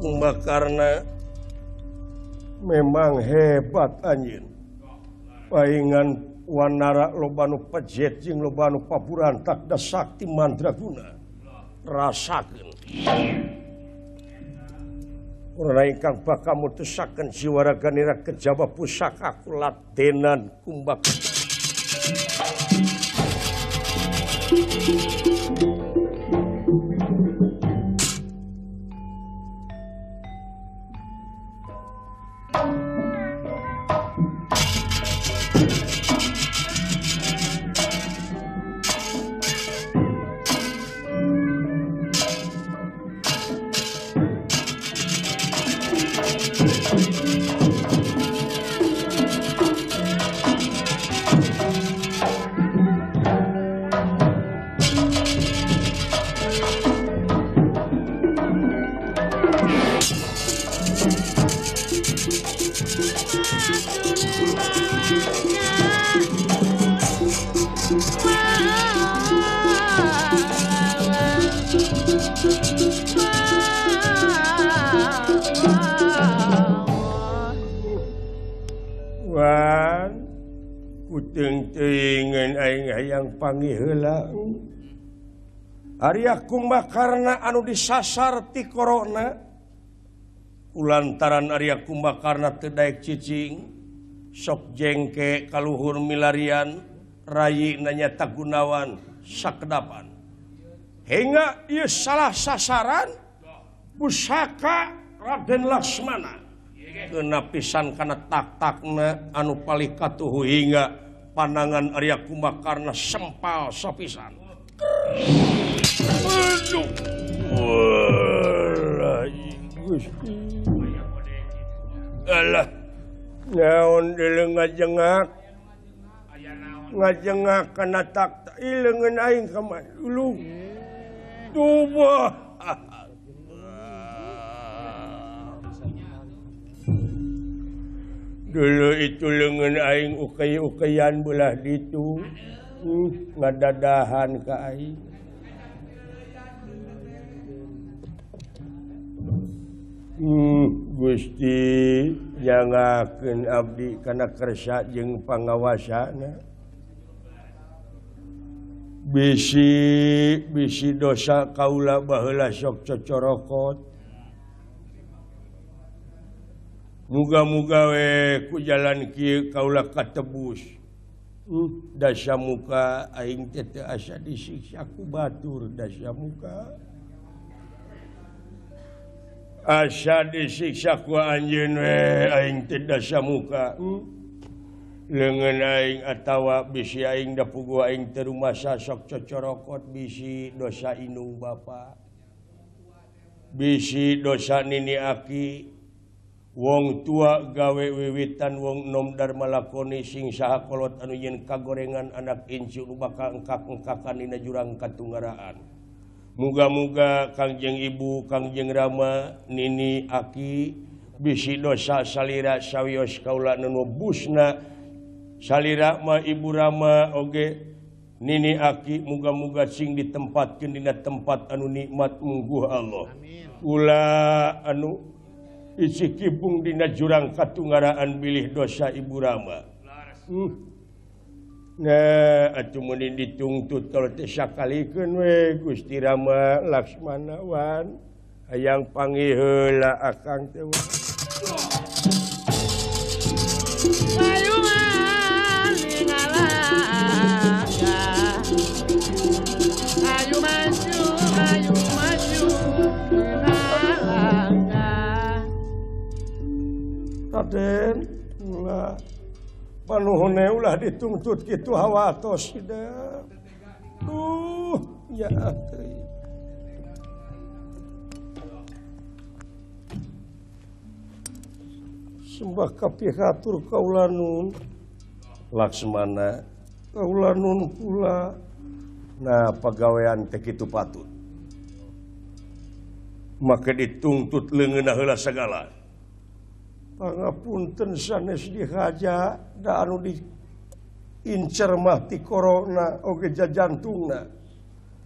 Kumbakarna memang hebat anjeun. Paingan wanara loba nu pejet jeung loba nu paburantak da sakti mandraguna. Rasakeun. Ora ingkang bakal mutusaken jiwaraganira kejaba pusaka kuladenan Kumbakarna. Hayang panggih heula Arya Kumbakarna anu disasar ti korona kulantaran Arya Kumbakarna teu daek cicing sok jengke kaluhur milarian rayi nanya Gunawan sakedapan hingga ieu salah sasaran pusaka Raden Laksmana kena pisan kana tak-takna anu palih katuhu hingga pandangan Arya Kumbakarna sempal sapisan. Aduh. Walah, Gusti. Alah. Naon deuleu ngajengak. Ngajengak kana tak ileungeun aing ka mah. Uluh. Tubuh. Dulu itu lengan aing ukay-ukayan belah ditu ngadadahan ka aing. Gusti jangakeun abdi kana kersa jeung pangawasana. Bisi bisi dosa kaula baheula sok cocorokot. Muga-muga we ku jalan kieu kaula katebus. Dasa muka aing teh teu asa disiksa ku batur dasa muka. Asa disiksa ku anjeun we aing teh dasa muka. Leungeun aing atawa bisi aing da puguh aing teu rumasa sok cocorokot bisi dosa indung bapa. Bisi dosa nini aki. Wong tua gawe wiwitan wong nom dharma lakoni sing saha kolot anu yen kagorengan anak incu nu bakal engkak-engkakan dina jurang katunggaraan. Muga-muga Kangjeng Ibu, Kangjeng Rama, Nini Aki bisi dosa salira sawios kaula nu busna salira ma Ibu Rama oge Nini Aki muga-muga sing ditempatkeun dina tempat anu nikmat mungguh Allah. Ulah anu isi kibung dina jurang katunggaraan bilih dosa Ibu Rama. Nah, atuh mun dituntut kalau teh sakalikeun we Gusti Rama Laksmana wan hayang panggih heula akang teh. Ayo maju, ayo maju. Raden, ulah panuhune ulah dituntut kitu hawatos hidep. Duh, ya teuing. Sembah kapihatur kaula nun Laksmana, kaula nun pula. Nah, pagawean teh kitu patut. Maka dituntut leungeunna heula sagala. Pangapunten sanes dihaja da anu diincer mah ti corona oge jajantungna.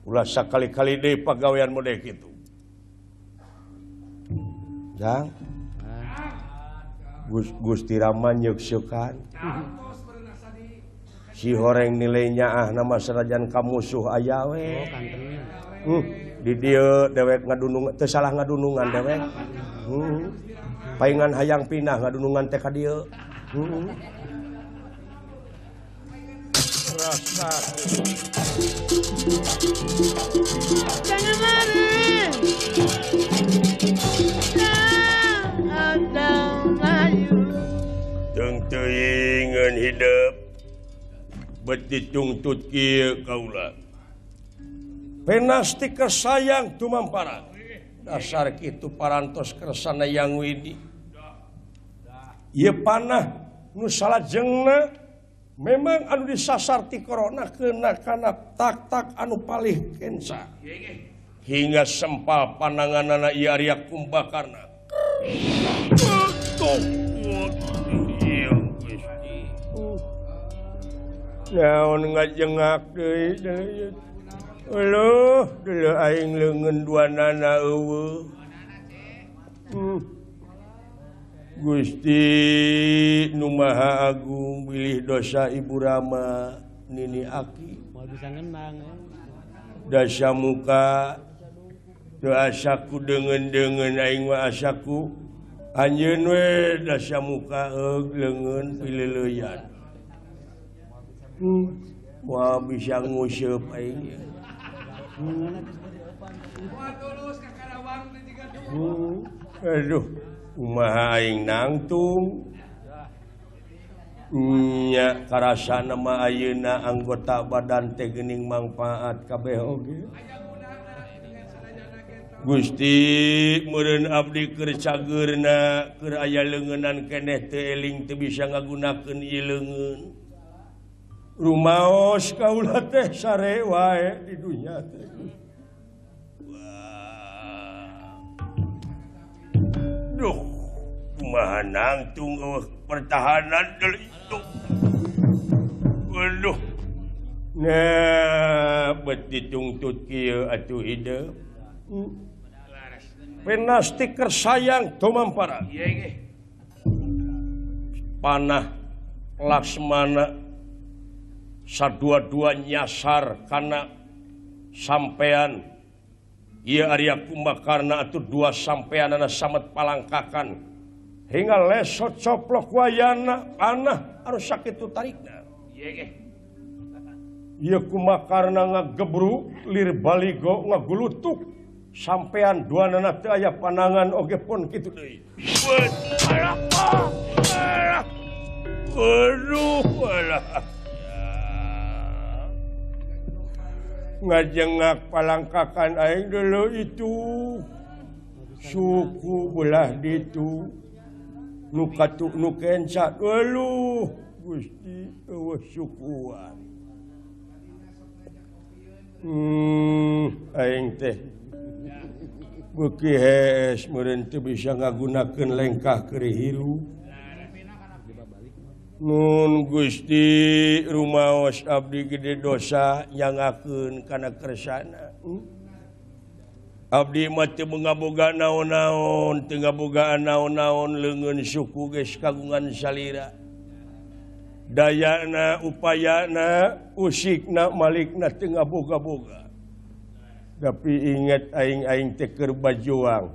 Ulah sakali-kali deui pagawean model kitu. Jang. Gusti Rama nyeuksekan. Si horeng nilainya ah nama sanajan ka musuh aya we. Di dieu dewek ngadunung teu salah ngadunungan dewek. Paingan hayang pindah ngadunungan teh ka dieu. Rasa. Jangan lari. Teuingeun hidup bet ditungtut kieu kaula. Penasti kersayang tumamparan. Dasar kitu parantos kersana yang widi. Ieu panah nu salajengna memang anu disasar ti corona kena kana tak-tak anu palih kenca. Hingga sempal pananganana ieu Arya Kumbakarna. Naon ngajengak deui deui. Euluh, deuleuh aing leungeun duanana eueuh. Gusti nu Maha Agung bilih dosa Ibu Rama nini aki. Moal bisa ngenang. Dasa muka teu asaku deungeun-deungeun aing mah asaku anjeun we dasa muka eug leungeun pileleuyan. Wah bisa nguseup aing. Aduh, kumaha aing nangtung. Nya karasana mah ayeuna anggota badan teh geuning mangfaat kabeh oge. Gusti meureun abdi keur cageurna keur aya leungeunnan keneh teu eling teu bisa ngagunakeun ieu leungeun. Rumaos kaula teh sare wae di dunya teh. Wah. Duh, kumaha nangtung eueuh pertahanan deui itu. Aduh. Nah, bet ditungtut kieu atuh hidup. Penasti kersayang tumamparan. Panah Laksmana sadua-dua nyasar karena sampean ieu Arya Kumbakarna atuh dua sampeanana samet palangkakan hingga lesot coplok wayana panah anu sakitu tarikna. Ieu Kumbakarna ngagebru lir baligo ngagulutuk sampean duanana teu aya panangan oge pun kitu deui. Aduh, alah. Ngajengak palangkakan aing dulu itu suku belah ditu nu katu nu kenca dulu Gusti eueuh sukuan. Aing teh beuki hees meureun teu bisa ngagunakeun lengkah keur hirup. Nun Gusti rumaos abdi gede dosa nyangakeun kana kersana. Abdi mah teu ngaboga naon-naon, teu ngabogaan naon-naon leungeun suku geus kagungan salira. Dayana, upayana, usikna, malikna teu ngaboga-boga. Tapi ingat aing-aing teh keur bajuang.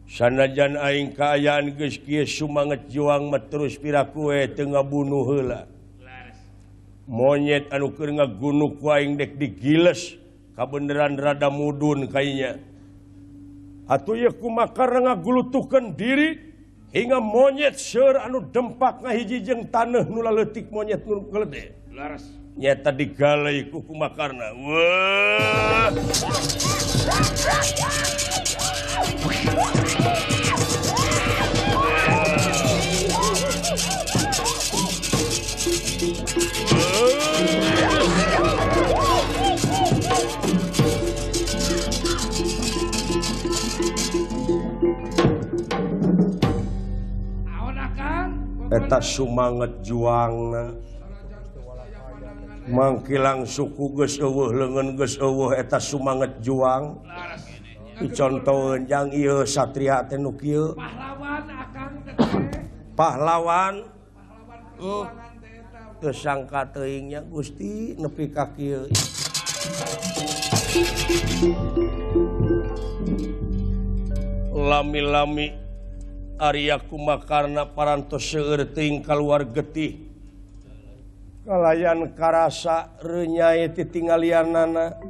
Sanajan aing kaayaan geus kieu sumanget juang mah terus piraku we teu ngabunuh heula. Monyet anu keur ngagunuk ku aing dek digiles kabeneran rada mudun kayanya. Atuh ieu kumakarna ngagulutukeun diri hingga monyet seur anu dempak ngahiji jeung taneuh nu laleutik monyet nu gelede. Laras. Nyata digalai ku kumakarna. Wah. Eta sumanget juangna mangkilang suku geus eueuh leungeun geus eueuh eta sumanget juang dicontoheun jang ieu satria teh nu kieu pahlawan akang teh pahlawan pahlawan teh eta teu sangka teuing nya Gusti nepi ka kieu. Lami-lami Arya Kumbakarna parantos seueur teuing kaluar getih kalayan karasa reunyae titinggalianana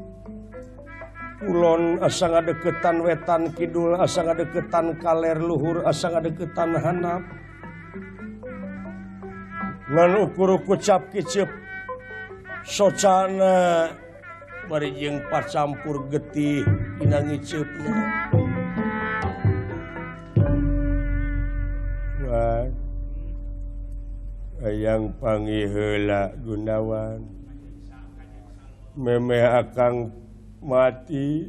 kulon asa ngadeukeutan wetan kidul asa ngadeukeutan kaler luhur asa ngadeukeutan handap ngan ukur kucap kicep socana bari jeung pacampur getih dina ngiceupna. Wan hayang panggih heula Gunawan memeh akang mati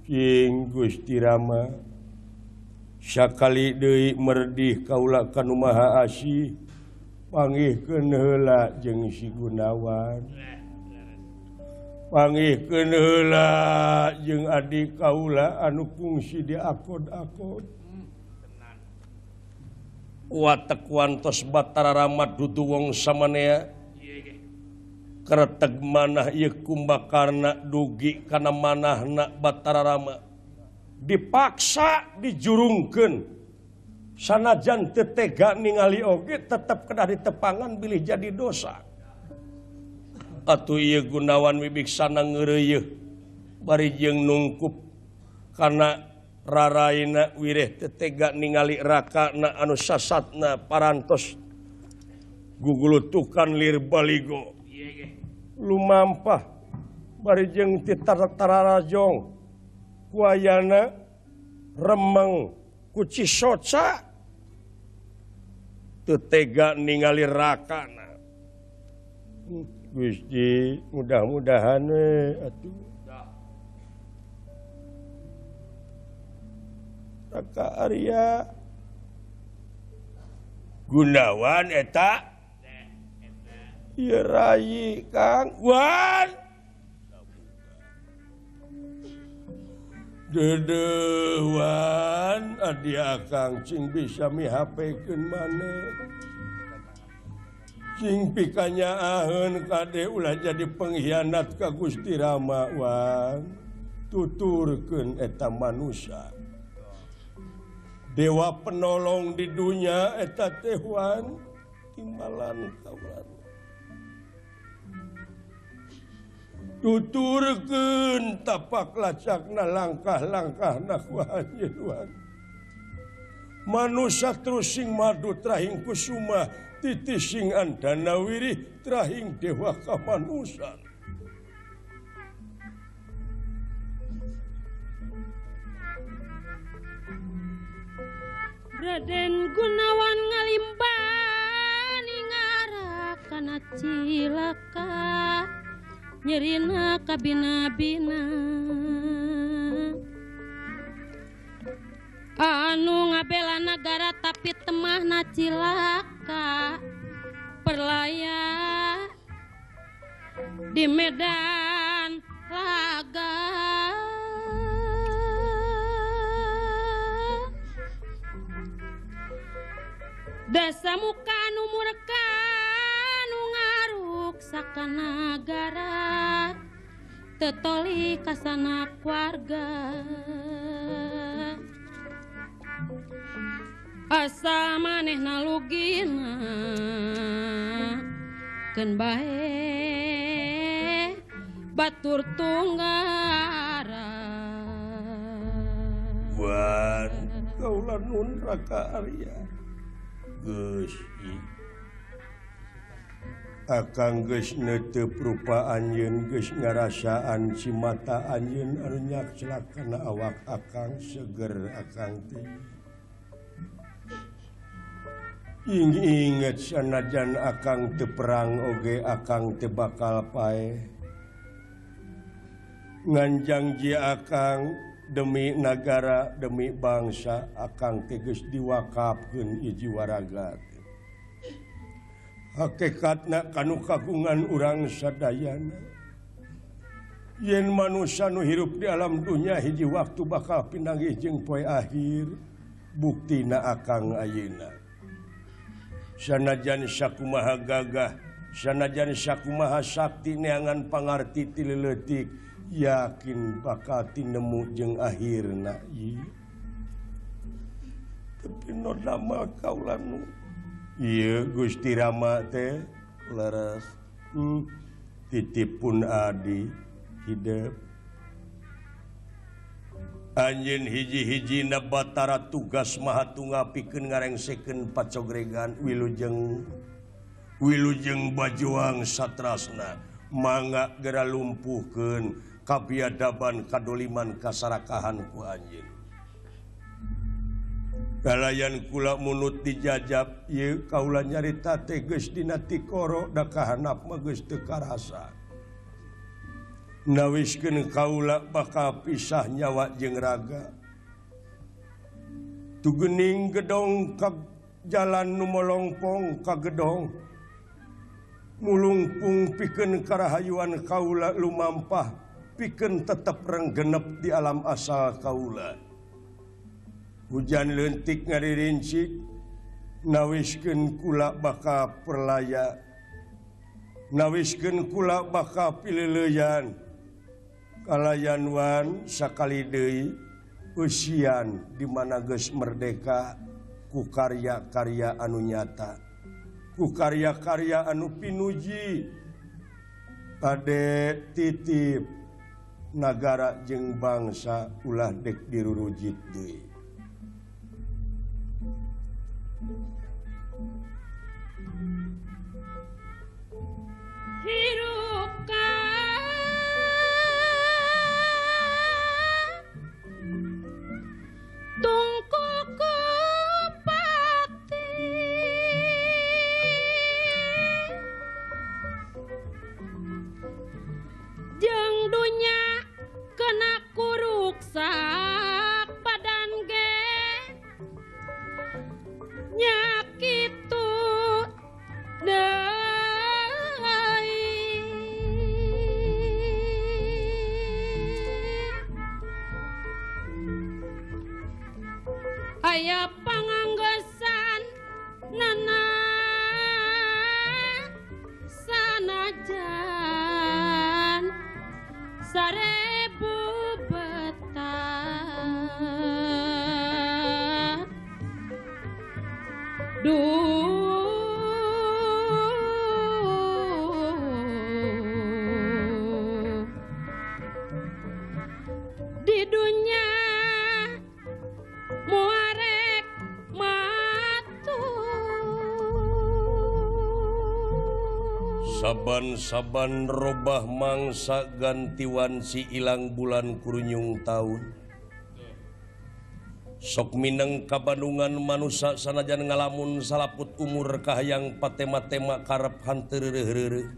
king Gusti Rama sakali deui merdih kaula ka nu Maha Asih panggihkeun heula jeung si Gunawan panggihkeun heula jeung adik kaula anu kungsi di akod-akod. Watek wantos Batara Rama dudu wong samanea kereteg manah ieu Kumbakarna dugi kana manahna Batara Rama dipaksa dijurungkeun sanajan teu tega ningali oge tetep kedah ditepangan bilih jadi dosa. Atuh ieu Gunawan Wibiksana ngeureuyeuh bari jeung nungkup kana raraina wireh teu tega ningali rakana anu sasatna parantos gugulutukan lir baligo lumampah bari jeung titararajong kuayana remeng ku cisoca teu tega ningali rakana. Gusti mudah-mudahan we atuh Raka Arya Gunawan eta ieu rayi Kang Wan deudeuh Wan adi akang cing bisa mihapekeun maneh cing pikanyaaheun kade ulah jadi pengkhianat ka Gusti Rama Wan tuturkeun eta manusa dewa penolong di dunia eta teh Wan timbalan kawan tuturkeun tapak lacakna langkah-langkahna ku anjeun Wan manusa terus sing madu trahing kusuma titi sing andana wirih trahing dewa kamanusan. Raden Gunawan ngalimbani ngarak kana cilaka nyerina kabina-bina anu ngabela nagara tapi temahna cilaka perlaya di medan laga. Dasa muka nu murka nu ngaruk sakanagara tetoli kasana keluarga asa manehna lugina keun bae batur tunggara. Wan kaula nun Raka Arya geus akang geus neuteup rupa anjeun geus ngarasaan si mata anjeun anu nyakslak kana awak akang seger akang teh inget sanajan akang teu perang oge akang teu bakal paeh nganjang ji akang demi nagara demi bangsa akang teh geus diwakafkeun ieu jiwa raga teh. Hakikatna kanu kagungan urang sadayana. Yen manusia nu hirup di alam dunya hiji waktu bakal pinanggih jeung poe akhir, buktina akang ayeuna. Sanajan sakumaha gagah, sanajan sakumaha sakti neangan pangarti ti leutik, yakin bakal tinemu jeung akhirna ieu. Tapi nu damel kaula nu ieu Gusti Rama teh leres titipun adi hidup. Anjeun hiji-hijina Batara tugas mahatunga pikeun ngarengsekeun pacogregan wilujeng wilujeng bajuang satrasna mangga gera lumpuhkeun kabiadaban kadoliman kasarakahan ku anjeun. Kalayan kula munut dijajab ieu kaula nyarita teh geus dina tikoro da kahanap mah geus teu karasa. Nawiskeun kaula bakal pisah nyawa jeung raga. Tugening gedong ka jalan nu molongpong ka gedong. Mulungpung pikeun karahayuan kaula lumampah pikeun tetep renggenep di alam asal kaula. Hujan leutik ngaririncik nawiskeun kula bakal perlaya. Nawiskeun kula bakal pilileuyan. Kalayan wan sakali deui usian di mana geus merdeka ku karya-karya anu nyata, ku karya-karya anu pinuji kade titip nagara jeung bangsa ulah dek dirurujit deui. Hirup ka tungku kupati jeung dunya kena kuruksak badan ge nya kitu deui. Aya panganggesan nana sanajan sarebu betah duh di dunya muarek matu. Saban-saban robah mangsa gantiwan si ilang bulan kurunyung taun. Sok mineng kabandungan manusa sanajan ngalamun salaput umur kahayang patema-tema karep hanteu reureuh.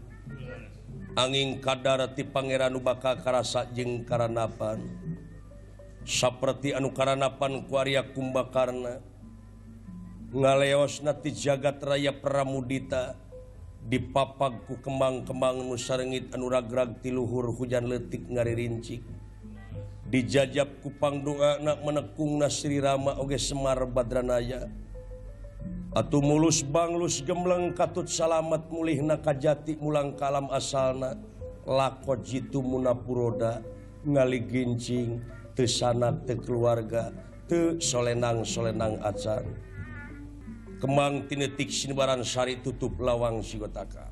Angin kadar ti pangeran nu bakal karasa jeung karanapan. Saperti anu karanapan ku Arya Kumbakarna ngaleosna ti jagat raya Pramudita dipapag ku kembang-kembang nu sarengit anu ragrag ti luhur hujan leutik ngaririncik dijajab ku pangdoana menekungna Sri Rama oge Semar Badranaya atuh mulus banglus gemleng katut salamet mulihna kajati mulang ka alam asalna lako jitu munapuroda ngaligincing teu sanak teu keluarga teu solenang-solenang acan. Kembang tinetik sinebaran sari tutup lawang sigotaka.